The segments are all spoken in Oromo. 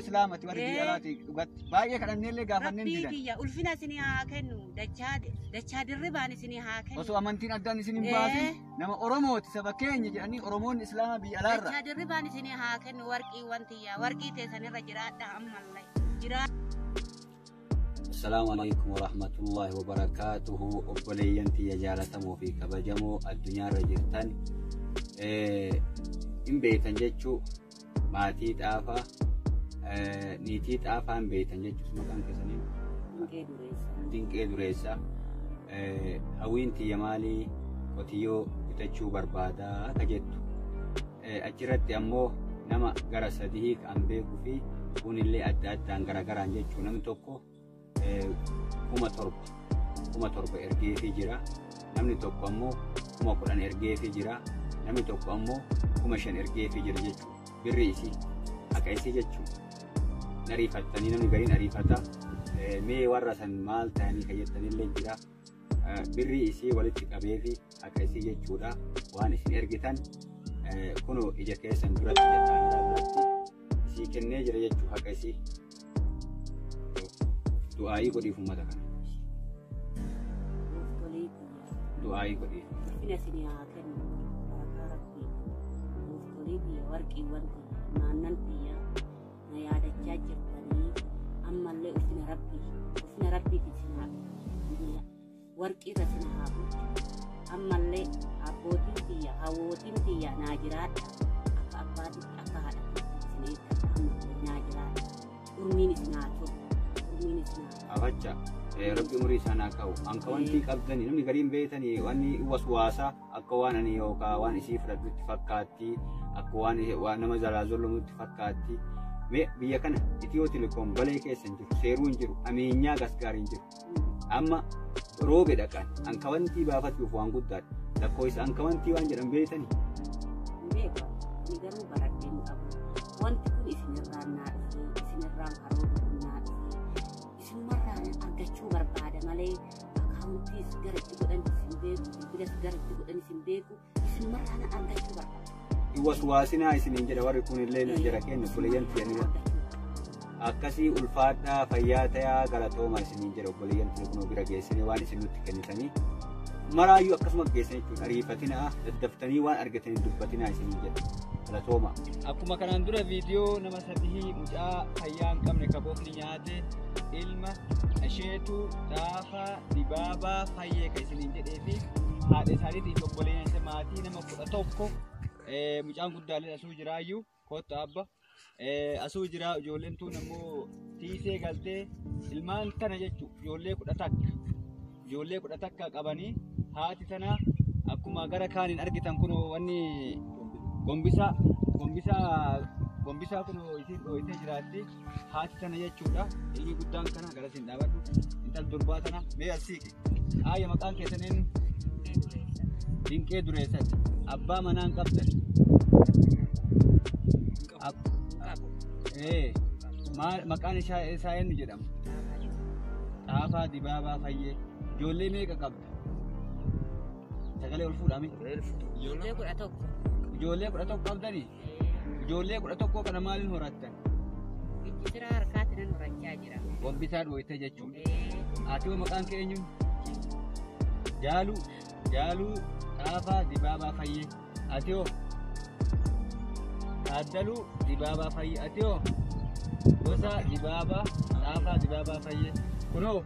Islaamati warri biyya alaati dhugatti baay'ee kadhanneellee gaafanneen Rabbii didan. kiyya ulfina isinii haa kennu, dachaa dachaa dirribaan isinii haa kennu. Osoo amantiin addaan isin hin baasin nama Oromooti saba keenya jedhanii Oromoonni Islaama biyya alaarra. Dachaa dirribaan isinii haa kennu warqiiwwan tiyya, warqii teessanirra jiraadha ammallee. Jiraa. Assalaamu alaikum warahmatullahi wabarakaatuhu. Obboleeyyan tiyya jaalatamoo fi kabajamoo addunyaarra jirtan hin beektan jechuu maatii xaafaa, niitii xaafaa hin beektan jechuus maqaan keessanii Dinqee Dureessa. Dinqee Dureessa. Hawwiin tiyya maalii qotiyyoo bitachuu barbaadaa akka jettu. Achirratti ammoo nama gara sadii kan beekuu fi kunillee adda addaan garagaraan jechuu namni tokko 7,000 ergeefii jira. Namni tokko ammoo 10,000 ergeefii jira. Namni tokko ammoo 5,000 ergeefii jira jechuudha. Birri isii haqa isii jechuudha. Ariifattanii namni gariin ariifata. Mee warra san maal ta'anii kan jettanillee jira. Birri isii walitti qabeefi haqa isii jechuudha. Waan isin ergitan kunoo ija keessan duratti, ija kaameraa duratti isii kennee jira jechuudha haqa isii. Du'aayii godhiif uummata kana. Gooftolii kiyya. Du'aayii godhiif. Ulfina isinii haa kennu. Barakaa Rabbii. Gooftolii kiyya, warqiiwwan tiyya, naannan tiyya na yaadachaa jirtanii ammallee ulfina Rabbii, ulfina Rabbiitiin isin haa kennu. Warqii irra isin haa bulchu. Ammallee abbootiin tiyya, hawwootiin tiyya naa jiraadha. Akka abbaatitti, akka haadhaatti isin eeggadha, ammallee naa jiraadha. Urmiin isin haa tolu. Urmiin isin haa tolu. Afacha Rabbi umurii isaan haa ka'u. Anka wanti qabdanii namni gariin beektanii wanni waswaasa akka waan ani yookaan waan isii fudhadhutti fakkaatti, akka waan nama jalaa zollomutti fakkaatti. Mee biyya kana Itiyoo Telekoom balee keessa hin jiru, seeruu hin jiru, ameenyaa gasgaar hin jiru. Amma roobe dhaqan anka wanti baafachuuf waan guddaadha. Lakkoofsa anka wanti waan jedhan beektanii. Hin beeku. Ani garuu baradhee hin qabu. Wanti kun isinirraan naa dhufee, isinirraan karoorri kun naa dhufee, isinumarraan argachuu barbaada malee akaawuntiis gara itti godhan isin beeku, bilbilas gara itti godhan isin beeku, isinumarraan argachuu barbaada. Waswaasinaa isiniin jedha warri kunillee jara keenya obboleeyyan tiyyanidha. Akkasii ulfaadhaa, fayyaa ta'aa, galatooma isiniin jedha obboleeyyan tiyya kunoo bira geessanii waan isin nutti kennitanii. Maraayyuu akkasuma geessan jechuudha. Ariifatinaa, daddaftanii waan argatanii dubbatinaa isiniin jedha. Galatooma. Akkuma kanaan dura viidiyoo nama sadii mucaa fayyaa hin qabne ka bofni nyaate ilma isheetu Xaafaa Dibaabaa Fayyee ka isiniin jedhee fi haadha isaaniitiif obboleeyyan isa maatii nama 11, mucaan guddaallee asuu jiraayyuu kottu abba asuu jira, ijoolleen tun ammoo tiisee galtee ilmaan tana jechu ijoollee 11, ijoollee 11 qabanii haati tana akkuma gara kaaniin argitan kun wanni gombisaa gombisaa gombisaa kun isiin dhooyitee jiraatti haati tana jechuudha. Ilmi guddaan kana gara siin dhaabadhu, intal durbaa tana mee as siiqi. Aayya, maqaan keessan eenyu? Dinqee Dureessati. Abbaa manaa hin qabdan? Maqaan isaa eenyu jedhama? Xaafaa Dibaabaa Fayyee. Ijoollee meeqa qabda? Sagalee ol fuudhame. Ijoollee 11. Ijoollee 11 qabdanii? Ijoollee 11 kana maaliin horattan? Ijji siraa harkaatti nan horachaa jira. Gombisaa dhooyte jechuudha. Ati hoo maqaan kee eenyuun? Jaaluu Jaaluu Xaafaa Dibaabaa Fayyee. Ati hoo? Taaddaluu Dibaabaa Fayyee. Ati hoo? Gosaa Dibaabaa Xaafaa Dibaabaa Fayyee. Kunoo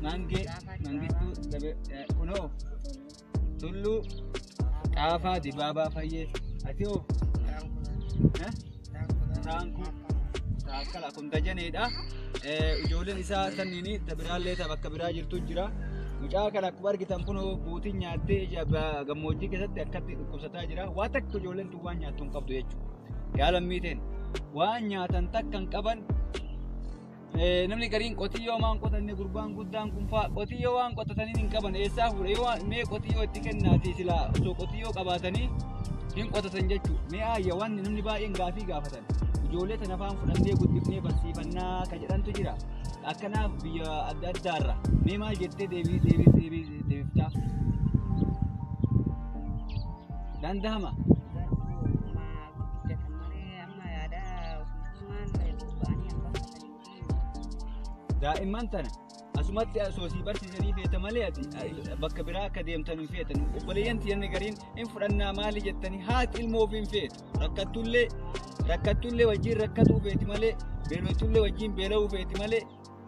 Mangee Mangistuu kunoo Tulluu Xaafaa Dibaabaa Fayyee. Ati hoo? Taankuu Taakkala kun Dajaneedha. Ijoolleen isaa sanniini ta biraallee ta bakka biraa jirtu jira. Mucaa kana akkuma argitan kun buutiin nyaattee ija gammoojjii keessatti akkatti dhukkubsataa jira. Waa takka ijoolleen tun waan nyaattu hin qabdu jechuudha. Yaa lammiiteen waan nyaatan takka hin qaban. Namni gariin qotiyyoo maan qotanne, gurbaan guddaan kun faa qotiyyoo waan qotatanii hin qaban, eessaa fuudha yoo mee qotiyyoo itti kennaati, silaa osoo qotiyyoo qabaatanii hin qotatan jechuudha. Mee aayya, waan namni baay'een gaafii gaafatan ijoollee tana afaan fudhannee guddifnee barsiifannaa ka jedhantu jira. Akkanaaf biyya adda addaarra mee maal jettee deebii deebii deebii deebiftaa? Dandahama. Garuu maa guddatan malee amma yaada. Maal ba'anii akka Daa'imman tana asumatti soosii barsiisanii feeta malee ati bakka biraa akka deemtan hin feetan. Obboleeyyan tiyyanni gariin hin fudhannaa maali jettanii haati ilmoo ofii hin feetu. Rakkattuullee rakkattuullee wajjin rakkatuu feeti malee beeloftuullee wajjin beela'uu feeti malee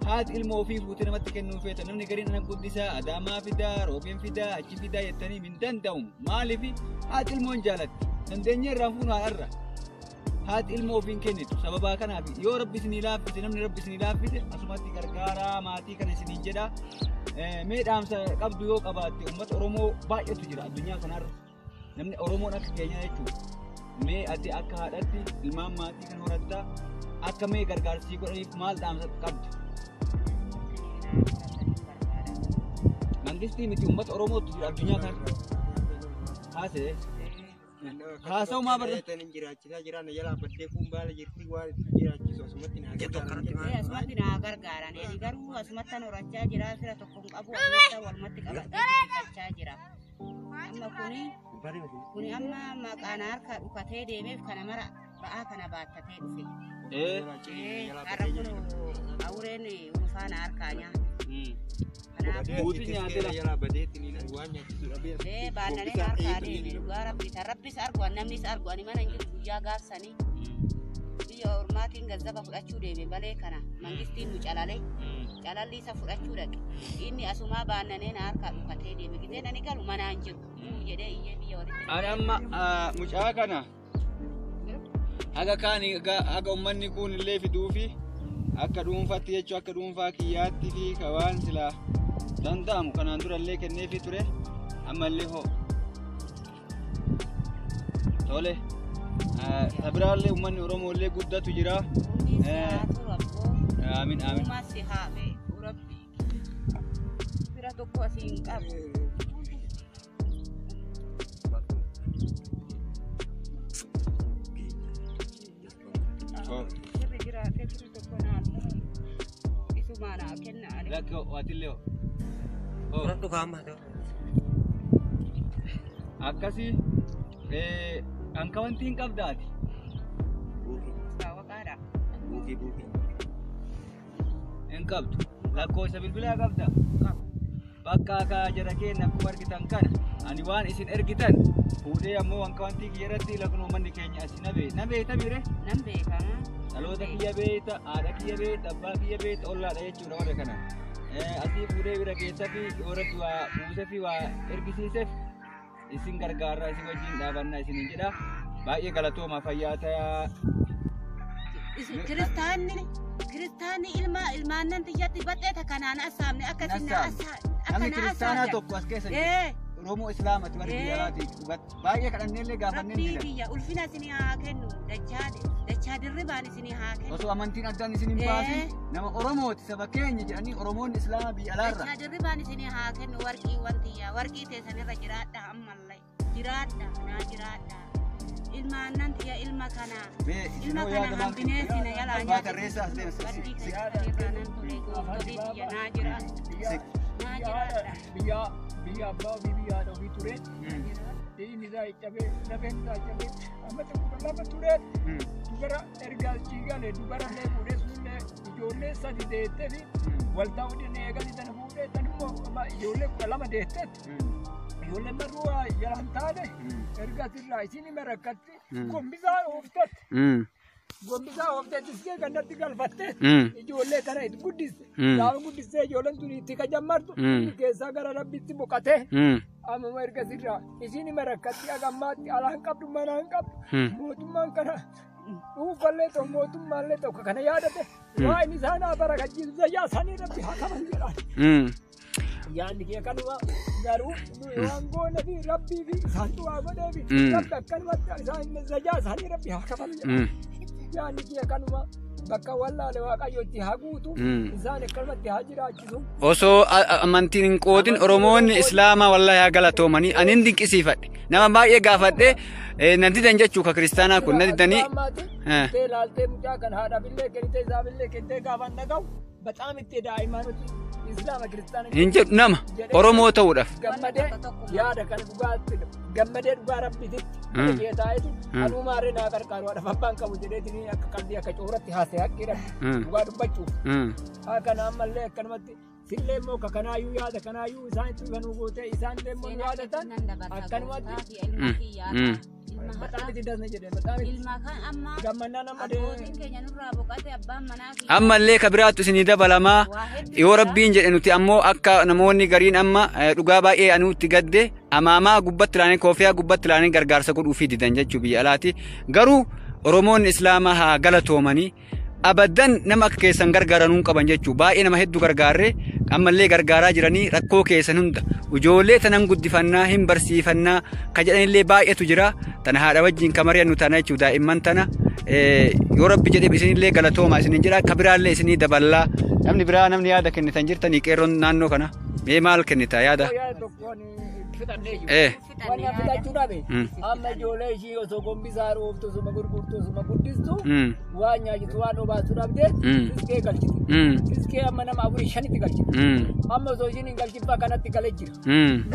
haati ilmoo ofii fuutee namatti kennuu feeta. Namni gariin ana guddisaa Adaamaa fidaa, Roobeen fidaa, achi fidaa jettanii hin danda'u. Maaliif haati ilmoo hin jaalatti? Dandeenya irraa fuunu haadharra. Haati ilmoo ofiin kennitu sababaa kanaaf yoo rabbi isinii laaffise namni rabbi isinii laaffise asumatti gargaaraa maatii kana isiniin jedha. Mee dhaamsa qabdu yoo qabaatte uummata Oromoo baay'eetu jira addunyaa kanarra. Namni Oromoon akka keenyaa jechuudha. Mee ati akka haadhatti ilmaan maatii kan horattaa akka mee gargaarsii godhaniif maal dhaamsa qabdu? Mangistii miti uummata Oromootu jira addunyaa kanarra. Haasee. Haasa'u maa barra? Jiraachisaa jiran jala baddee kun baala jirti waan itti jiraachisu asumatti naa gargaaran. Asumatti naa gargaaran. Ani garuu asumatti horachaa jira. Fira tokko hin qabu. Asumatti walumatti qabatee horachaa jira. Amma kuni amma maqaan harka dhukatee deemeef kana mara ba'aa kana baattatee dhufe. Har'a kun awureen ulfaana harkaa nyaata. Buuti nyaatee Jala badeetti waan nyaachisu dhabee. Baannaneen harkaa deeme dhugaa rabbi tan rabbis argu namnis argu ani mana hin jiru guyyaa gaafsanii biyya ormaatiin gazzaba fudhachuu deeme balee kana mangistiin nu calale calalli isa fudhachuu dhaqe inni asumaa baannaneen harkaa dhukatee deeme giseen ani galu manaa hin jiru jedhee iyyee biyya walitti. Ani amma mucaa kana haga kaan haga uummanni kun illee fiduufi akka dhuunfaatti jechuu akka dhuunfaa kiyyaatti fi ka waan silaa danda'amu kanaan dura illee kenneefii ture ammallee hoo tole sabiraallee uummanni Oromoo illee guddatu jira. Humni si haa turu abboo. Aamin aamin. Uumaa si haa beeku rabbi. Fira tokko asii hin qabu. Firri jiraatee firri tokko naannoo isumaa naa kenna ani. Lakki waatillee hoo. Fudhadhu kaa'amma. Akkasii kan kawantii hin qabdaati. Saawwaqaadha. Buukii buukii. Hin qabdu. Lakkoofsa bilbilaa qabda. Qabu. Bakka akka jara keenya akkuma argitan kana ani waan isin ergitan fuudhee ammoo wanka wantii kiyya irratti lakkoofsa manni keenya asii na beekta. Na beekta miire? Nan beekama. Dhaloota kiyya beekta, haadha kiyya beekta, abbaa kiyya beekta, ollaadha jechuudha warra kana. Asii fuudhee bira keessa fi yoo rabbi waa buusee fi waa ergisiiseef isin gargaarraa isin wajjin dhaabannaa isiniin jedha. Baay'ee galatooma fayyaa ta'aa. Kiristaanni ilma ilmaannan tiyyatti baxxee takkanaan assaamne akka Hin sinna assaamne. Namni kiristaanaa tokko as keessa jira. Oromoo Islaamati warri biyya alaati. Baay'ee kadhanneellee gaafannee Rabbii jira. kiyya ulfina isinii haa kennu dachaa dachaa dirribaan isinii haa kennu. Osoo amantiin addaan isin hin baasin nama Oromooti saba keenya jedhanii Oromoonni Islaama biyya alaarra. Dachaa dirribaan isinii haa kennu warqiiwwan tiyya warqii teessanirra jiraadha ammallee jiraadha naa jiraadha. Ilmaannan tiyya ilma kana Mee ilma isinoo kana yaada maal hambinee sina yalaa Abbaa tarreessaa as deema. Warqii keessanirra nan tole gooftolii tiyya naa jiraadha naa jiraadha. Biyya biyya abbaa ofii biyya haadha ofii ture. Dhiigni isaa cabee lafeen isaa cabee amma tokko lama ture. Dubara erga achii gale dubara illee fuudhee sunillee ijoollee sadi deettee fi waltaa waliin eegali tan fuudhee tan immoo ijoollee 12 deetteetti. Ijoolleen marruu jalaan taane erga asirraa isin hima rakkatti gombisaa ooftetti. Gombisaa ooftetti iskee gannatti galfattee ijoollee kana itti guddiste. Gaafa guddistee ijoolleen tun itti kajammartu keessaa gara rabbitti boqotee amma erga sirraa isin hima rakkatti hagammaatti alaan qabdu manaan qabdu mootummaan kana dhuunfallee ta'u mootummaallee ta'u kana yaadate waa inni isaan haa barakachiisu zayyaa isaanii rabbi haa qaban jedhaan. Yaadni kee kanuma garuu waan goone fi rabbii fi isaantu waa godhee fi rabbi akkanumatti isaan zayyaa isaanii rabbi haa qaban jedhaan. Yaadni kee kanuma bakka wallaale waaqayyo itti haa guutu isaan akkanumatti haa jiraachisu. Osoo amantiin hin qoodin Oromoonni Islaamaa wallahi haa galatoomanii ani hin dinqisiifadhe. Nama baay'ee gaafadhe na didan jechuu ka kiristaanaa kun na didanii. Tee laaltee mucaa kan haadhaafillee kennitee isaafillee kennitee gaafa nagahu በጣም itti ሃይማኖት Islaama Kiristaana Hin jedhu nama Oromoo ta'uudhaaf. Gammadee yaada kana dhugaatti gammadee dhugaa Rabbiititti mana kee taa'etu anumaarree naa qarqaaru haadhaaf abbaan qabu jedheetini akka qalbii akka cooratti haasa'e haqqii Rabbi dhugaa dubbachuuf. Haa kana ammallee akkanumatti sillee immoo ka kanaayyuu yaada kanaayyuu isaan itti kanuu gootee isaan illee immoo nu yaadatan akkanumatti በጣም itti dasna jedhe በጣም itti Ilma kan amma gammannaan amma abbootiin keenya nurraa boqote abbaan manaa fi Ammallee ka biraattu isinii dabalamaa yoo Rabbiin jedhe nuti ammoo akka namoonni gariin amma dhugaa baay'ee anuutti gadde amaamaa gubbatti ilaanii koofiyaa gubbatti ilaanii gargaarsa godhuufii didan jechuu biyya alaati. Garuu Oromoonni Islaamaa haa galatoomanii abaddan nama akka keessan gargaaranuu hin qaban jechuu baay'ee nama hedduu gargaarree ammallee gargaaraa jiranii rakkoo keessan hunda ijoollee tanan guddifannaa hin barsiifannaa ka jedhanillee baay'eetu jira tana haadha wajjin ka mari'annu tana jechuu daa'imman tana yoo Rabbi jedhe isinillee galatooma isinin jedha ka biraallee isinii daballaa namni biraa namni yaada kennitan jirtanii qeerroon naannoo kana mee maal kennita yaada? Yaada tokkoon fixannee jiru. Fixanne Wanni fixachuu dhabe amma ijoollee ishii osoo gombisaa rooftu osuma gurgurtu osuma guddistu waan nyaachisu waan obaasu dhabdee fiskee galchiti. Fiskee amma nama afurii shanitti galchiti. Amma osoo ishiin hin galchiffaa kanatti galee jira.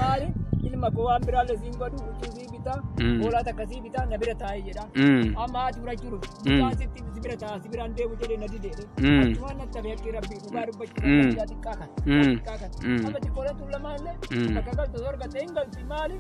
Maali ilma koo waan biraallee siin godhu huccuu sii bitaa hoolaa takka sii bitaa na bira taa'ee jedha. Amma haati fudhachuu dhufti. Mucaan sitti si bira taa'a si biraan deemu jedhee na didee. Achumaan natti hafe haqqii Rabbii dhugaa dubbachuu xiqqaa kana. Xiqqaa kana. Amma xiqqooleen tun lamaan illee bakka galtu osoo argatte hin galti maali?